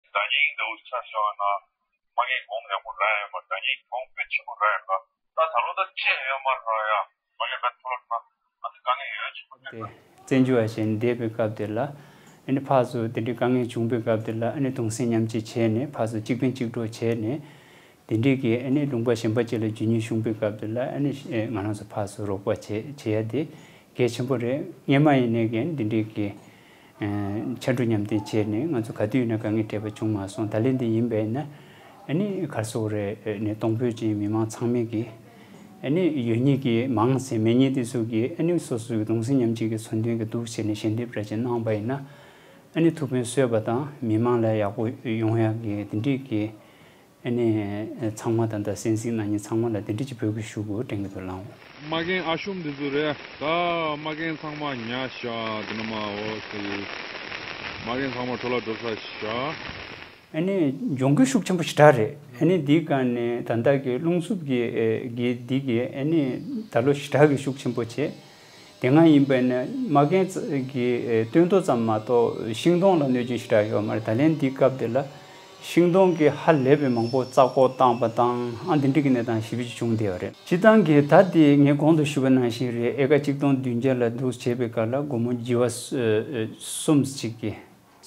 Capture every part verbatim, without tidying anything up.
ད་ཉིན་འདུག་ཆ་བཞག་ན་མ་གི་གོང་ཡག་པོ་རག་ཡོད་མ། ད་ཉིན་གོང་དཔེ་ཆེན་པོ་རག་ཡོད་མ། ད་ད་ལོ་ད་ཅི་ཡང་ཡོད་མ་རེད་ཡ། མ་གི་ད་ཐོ་ལོ་ན་ང་ཚོ་དཀའ་ངལ་ཡོད་ཆེན་པོ་ཡོད་པ། བཙན་བྱོལ་བ་ཞིག་བསྡད་པའི་སྐབས་དེ་ལ། ཨ་ནི་ཕར་ཚུར་དེ་འདྲའི་དཀའ་ངལ་བྱུང་པའི་སྐབས་དེ་ལ། ཨ་ནི་གདུང་སེམས་མཉམ་སྐྱེད་བྱས་ནས་ཕར་ཚུར་གཅིག་ཕན་གཅིག་གྲོགས་བྱས་ནས། དེ་འདྲའི་གི་ཨ་ནི་ལུང་པ་གཞན་པ་ཅིག་ལ་འཇུ་ཉེན་བྱུང་པའི་སྐབས་དེ་ལ། ཨ་ནི་ང་རང་ཚོ་ཕར་ཚུར་རོགས་པ་བྱེད་བྱེད་ཡ་དེ་གལ་ཆེན་པོ་རེད། སྔས་མ་ཡིན་ནའི་གི་ཨ་ནི་དེ་འདྲའི་གི་ཕྱར་གྲུ་མཉམ་འདེགས་བྱས་ནས། ང་ཚོ་ག་དུས་ཡིན་ན་དཀའ་ངལ་འཕྲད་པ་བྱུང་མ་སོང་། ད་ལན་འདི་ཡིན་པས་ན་ཨ་ནི་ག་རེ་ཟེར་དགོས་རེད། ཨ་ནི་གཏོང་ཕོད་ཅན་མི་མང་ཚང་མས་གི་ཨ་ནི་ཡོད་མཁན་གི་མང་ཟེར་མེད་མཁན་དེ་ཚོ་གི་ཨ་ནི་སོ་སོའི་གདུང་སེམས་མཉམ་སྐྱེད་ཀྱི་མཚོན་དོན་གྱི་འདུག་བྱས་ནས་ཞལ་འདེབས་ར་ཅིག་གནང་པ་ཡིན་ན། ཨ་ནི་ཐུགས་ཕན་གསོས་པ་དང་མི་མང་ལ་ཡག་པོ་ཡོང་ཡག་གི་དེ་འདྲའི་གི་ཨ་ནི་ཚང་མ་ད་ལྟ་གསན་གཟིགས་གནང་མཁན་ཚང་མ་ལ་དེ་འདྲ་ཅིག་འབོད་སྐུལ་ཞུ་དགོས་དྲན་གྱི་འདུག་ལགས། མ་རྒན་ཨ་ཤུམ་འདི་ཚོ་རེད། ད་མ་རྒན་ཚང་མ་ཉལ་ཤག་འདི་ན་མ་འོ་སི། མ་རྒན་ཚང་མ་འཕྲོ་བརླག་འགྲོ་ས་ཤག་ཨ་ནི་གྱོང་གུན་ཤུགས་ཆེན་པོ་ཞེ་དྲག་རེད། ཨ་ནི་འདིའི་སྒང་ནས་ད་ལྟ་གི་རླུང་འཚུབ་ཀྱི་ཨེ་གི་འདི་གི་ཨ་ནི་ད་ལོ་ཞེ་དྲག་གི་ཤུགས་ཆེན་པོ་བྱས། དེ་སྔ་ཡིན་པ་ན་མ་རྒན་གྱི་ཨེ་སྟོན་ཐོག་ཙམ་མ་གཏོགས་ཤིང་སྡོང་ལ་གནོད་སྐྱོན་ཞེ་དྲག་ཡོད་མ་རེད། ད་ལན་འདི་སྐབས་དེ་ལ་ཤིང་སྡོང་གི་ཧ་ལས་པའི་མང་པོ་བཙག་འགོག་བཏང་པ་དང་། ཨ་འདི་འདྲ་གི་གནས་སྟངས་ཞེ་པོ་ཅིག་བྱུང་བསྡད་ཡོད་རེད། སྤྱིར་བཏང་གི་ད་དེ་ངས་གོང་དུ་ཞུས་པ་ནང་བཞིན་རེད། ཨེ་ཀར་གཅིག་སྟོང་བདུན་བརྒྱ་ལ་འདུག་བྱས་པའི་སྐབས་ལ་སྒོར་མོ་བྱེ་བ་གསུམ་ཅིག་གི་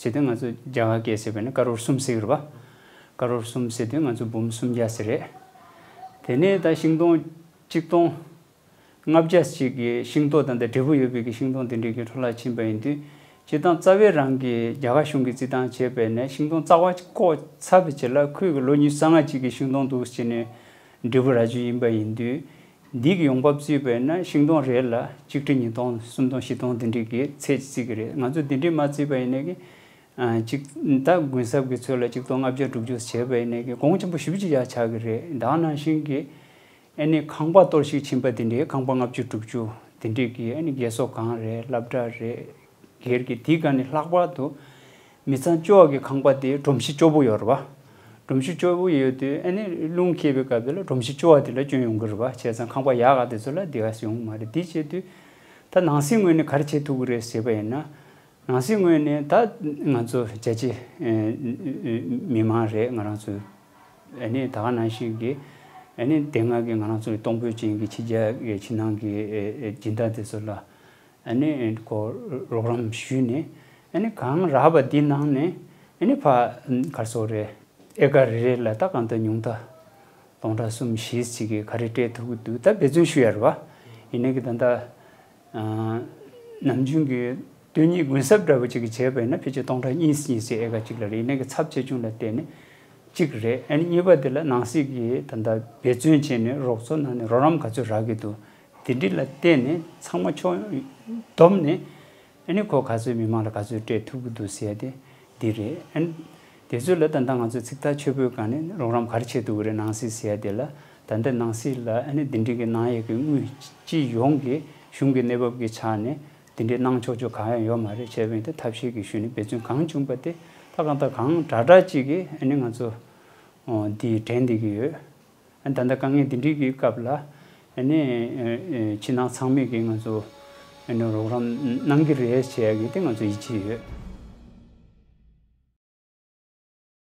ཟེར་དུས། ང་ཚོ་རྒྱ་གར་སྐད་ཟེར་བས་ན་ཀ་རོར་གསུམ་ཟེར་གི་རེད་པ། ཀ་རོར་གསུམ་ཟེར་དུས་ང་ཚོ་འབུམ་སུམ་བརྒྱ་ཟེར་རེད། དེ་ནས་ད་ཤིང་སྡོང་གཅིག་སྟོང་ལྔ་བརྒྱ་ཅིག་གི་ཤིང་ཏོག་དང་དེ་འབྲས་བུ་ཡོད་པའི་གི་ཤིང་སྡོང་དེ་འདྲའི་གི་འཕྲོ་བརླག་ཕྱིན་པ་ཡིན་དུས། སྤྱིར་བཏང་རྩ་བའི་རང་གི་རྒྱ་གར་གཞུང་གིས་རྩིས་སྟངས་བྱས་པས་ན་ཤིང་སྡོང་རྩ་བ་བཀོག་ཚར་བའི་རྗེས་ལ་ཁོས་གི་ལོ་ཉི་ཤུ་རྩ་ལྔ་ཅིག་གི་ཤིང་སྡོང་འདུག་བྱས་ནས་འབྲས་བུ་རག་རྒྱུ་ཡིན་པ་ཡིན་དུས། འདི་གི་ཡོང་འབབ་བརྩིས་པས་ན་ཤིང་སྡོང་རེ་ལ་གཅིག་ཁྲི་ཉིས་སྟོང་གསུམ་སྟོང་བཞི་སྟོང་དེ་འདྲའི་གི་ཚད་ཅིག་བརྩི་གི་རེད། ང་ཚོ་འདི་འདྲའི་མ་བརྩིས་པ་ཡིན་ན་གི་ཨ་གཅིག་ད་གུན་གསབ་ཀྱི་ཚོད་ལ་གཅིག་སྟོང་ལྔ་བརྒྱ་དྲུག་ཅུ་བྱས་པ་ཡིན་ན་གི་གོང་ཆེན་པོ་ཞེ་པོ་ཅིག་ཡར་ཆག་གི་རེད། ད་ག་ནང་བཞིན་གི་ཨ་ནི་ཁང་པ་གཏོར་བཤིག་ཕྱིན་པ་དེ་འདྲའི་ཁང་པ་ལྔ་བཅུ་དྲུག་ཅུ་དེ་འདྲའི་གི་ཨ་ནི་རྒས་གསོ་ཁང་རེད། སློབ་གྲྭ་རེད། སྒེར་གྱི་དེའི་སྒང་ནས་ལྷག་པར་དུ་མི་ཚང་སྐྱོ་བ་གི་ཁང་པ་དེ་སྒྲོམ་གཞི་སྐྱོ་པོ་ཡོད་རེད་པ། སྒྲོམ་གཞི་སྐྱོ་པོ་ཡོད་དུས་ཨ་ནི་རླུང་འཁྱེར་བའི་སྐབས་དེ་ལ་སྒྲོམ་གཞི་སྐྱོ་བ་དེ་ལ་སྐྱོན་ཡོང་གི་རེད་པ། བྱས་ཙང་ཁང་པ་ཡག་ག་དེ་ཚོ་ལ་དེ་ག་ཡོང་གི་མ་རེད། དེ་བྱེད་དུས་ད་ནང་སྲིད་ངོས་ནས་ག་རེ་བྱེད་ཐུབ་ཀྱི་རེད་ཟེར་བ་ཡིན་ན། ནང་སྲིད་ངོས་ནས་ད་ང་ཚོ་རྒྱ་ཆེ་མི་མང་རེད། ང་རང་ཚོ་ཨ་ནི་ད་ག་ནང་བཞིན་གྱི་ཨ་ནི་དེ་སྔ་གི་ང་རང་ཚོའི་གཏོང་ཕོད་ཅན་གྱི་ཕྱི་རྒྱལ་གྱི་ཕྱི་ནང་གི་ཨེ་ཨེ་སྦྱིན་བདག་དེ་ཚོ་ལ་ཨ་ནི་ཁོ་རོགས་རམ་ཞུས་ནས། ཨ་ནི་གང་རག་པ་འདི་ནང་ནས་ཨ་ནི་ཕ་ག་རེ་ཟེར་དགོས་རེད། ཨེ་ཀར་རེ་རེ་ལ་ད་གང་ལྟར་ཉུང་མཐའ་སྟོང་ཕྲག་གསུམ་བཞི་ཅིག་གི་ག་རེ་སྤྲད་ཐུབ་ཀྱི་འདུག་ད་འབད་བརྩོན་ཞུ་ཡ་རེད་པ། ཡིན་ནའི་གི་ད་ལྟ་ནམ་རྒྱུན་གྱི་དོན་གཉེར་གུན་གསབ་འདྲ་པོ་ཅིག་གི་བྱས་པ་ཡིན་ན་ཕལ་ཆེར་སྟོང་ཕྲག་གཉིས་གཉིས་ཙམ་ཨེ་ཀར་གཅིག་ལ་རེད། ཡིན་ནའི་གི་ཚབས་ཆེ་ཆུང་ལ་བལྟས་ནས་གཅིག་རེད། ཨ་ནི་གཉིས་པ་དེ་ལ་ནང་སྲིད་ཀྱིས་ད་ལྟ་འབད་བརྩོན་བྱས་ནས་རོགས་ཚོགས་ནང་ནས་རོགས་རམ་ག་ཚོད་རག་གི་འདུག་དེ་འདྲ་ལ་བལྟས་ནས་ཚང་མ་ཕྱོགས་བསྡོམས་ནས། ཨ་ནི་ཁོ་ག་ཚོད་མི་མང་ལ་ག་ཚོད་སྤྲད་ཐུབ་ཀྱི་འདུག་ཟེར་ཡ་དེ་འདི་རེད། ཨ་ནི་དེ་ཚོ་ལ་ད་ལྟ་ང་ཚོ་ཚིག་ཐག་ཆོད་པོའི་སྒང་ནས་རོགས་རམ་ག་རེ་བྱེད་ཐུབ་ཀྱི་རེད། ནང་སྲིད་ཟེར་ཡ་དེ་ལ་ད་ལྟ་ནང་སྲིད་ལ་ཨ་ནི་འདི་འདྲའི་གི་གནང་ཡས་ཀྱི་དངུལ་སྤྱི་ཡོངས་ཀྱི་གཞུང་གི་གནས་བབ་ཀྱི་ཆ་ནས་འདི་འདྲའི་གནང་ཆོག་ཆོག་གང་ཡང་ཡོད་མ་རེད། བྱས་པ་ཡིན་ཏེ་ཐབས་ཤེས་ཀྱི་ཤུལ་ནས་འབད་བརྩོན་གང་བྱུང་པ་དེ་ད་གང་ལྟར་གང་དྲག་དྲག་ཅིག་གིས་ཨ་ནི་ང་ཚོ་འདི་དྲན་བསྡད་ཀྱི་ཡོད། ད་ལྟ་དཀའ་ངལ་འདི་འདྲའི་གི་སྐབས་ལ་ཨ་ནི་ཕྱི་ནང་ཚང་མས་ཀྱི་ང་ཚོ་ཨ་ནི་རོགས་རམ་གནང་གི་རེད་ཟེར་ཡ་གི་དེ་ང་ཚོ་ཡིད་ཆེས་ཡོད།